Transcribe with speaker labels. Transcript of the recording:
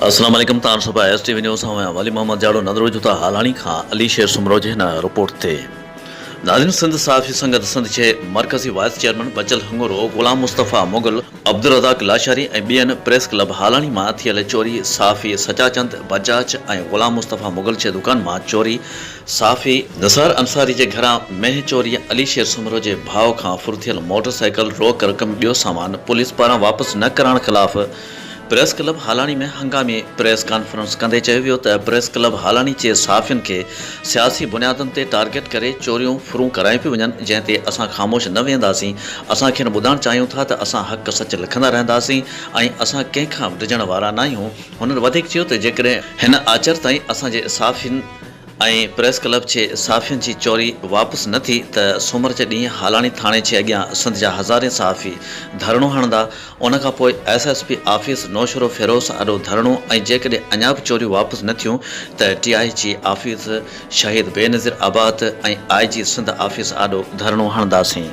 Speaker 1: السلام عليڪم تان صبح ايس ٽي وي نيوز سان آهيان ولي محمد جاڙو نظر وجهون ٿا هالاڻي کان علي شير سومرو جي هن رپورٽ تي ناظرين سنڌ صحافي سنگت سنڌ جي مرڪزي وائيس چيئرمين بچل هڱورو غلام مصطفيٰ مغل عبدالرزاق لاشاري ۽ ٻين پريس ڪلب هالاڻي مان ٿيل چوري صحافي سچاچند بجاج ۽ غلام مصطفيٰ مغل جي دڪان مان چوري صحافي نثار انصاري جي گهران مينهن چوري علي شير سومرو جي ڀاء کان ڦر ٿيل موٽر سائيڪل روڪ رقم ٻيو سامان پوليس پاران واپس نه ڪرائڻ خلاف پريس ڪلب هالاڻي ۾ هنگامي پريس ڪانفرنس ڪندي چيو ويو ته پريس ڪلب هالاڻي جي صحافين کي سياسي بنيادن تي ٽارگيٽ ڪري چوريون ڦرون ڪرايون پيون وڃن جنهن تي اسان خاموش نه ويهنداسين اسان کين ٻڌائڻ چاهيون ٿا ته اسان حق سچ لکندا رهنداسين ۽ اسان ڪنهن کان به ڊڄڻ وارا ناهيون هنن وڌيڪ چيو ته جيڪڏهن هن آچر تائين اسان جي صحافين ۽ پريس ڪلب جي صحافين جي چوري واپس نه ٿي ته سومر جي ڏينهن هالاڻي ٿاڻي جي اڳيان سنڌ جا هزارين صحافي ڌرڻو هڻندا، ان کان پوء S S P office Naushahro Feroze آڏو ڌرڻو ۽ جيڪڏهن اڃا به چوريون واپس نه ٿيون ته ڊي I جي آفيس شهيد بينظير آباد ۽ آء جي سنڌ آفيس آڏو ڌرڻو هڻنداسين.